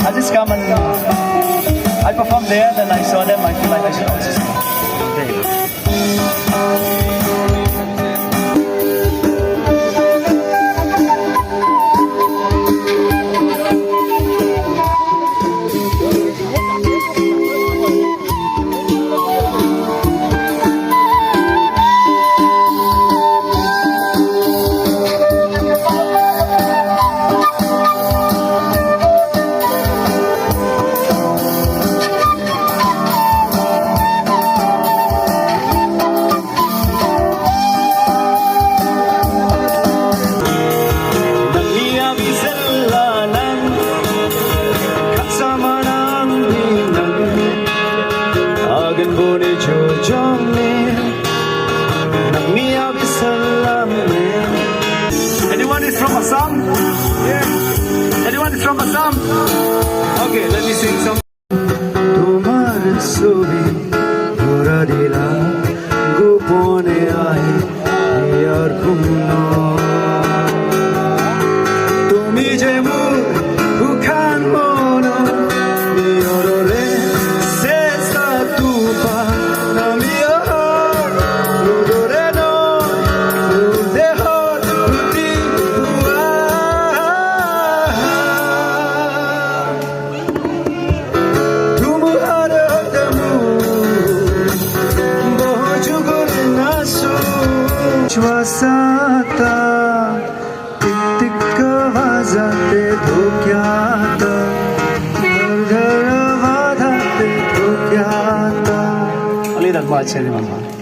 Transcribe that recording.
I just come and I perform there, then I saw them, I feel like I should also sing. There you go. Nang kasama ng ninang Agan boni jojongni Nang Anyone is from Assam? Yeah. Anyone is from Assam? Okay, let me sing some. তোমাৰ ছবি ধৰা দিলা গোপনে আহি হিয়াৰ কোণত। তুমি যে মোৰ শুকান মনত নিয়ৰৰে চেঁচা টোপা নামি অহা ৰ'দৰে নৈ মোৰ দেহত উটি যোৱা। ধুমুহাৰ সৈতে মোৰ বহু যুগৰ নাচো श्वासात टिक टिक वाजते धोक्यात, धर धर वाजते धोक्यात. Only that much, remember.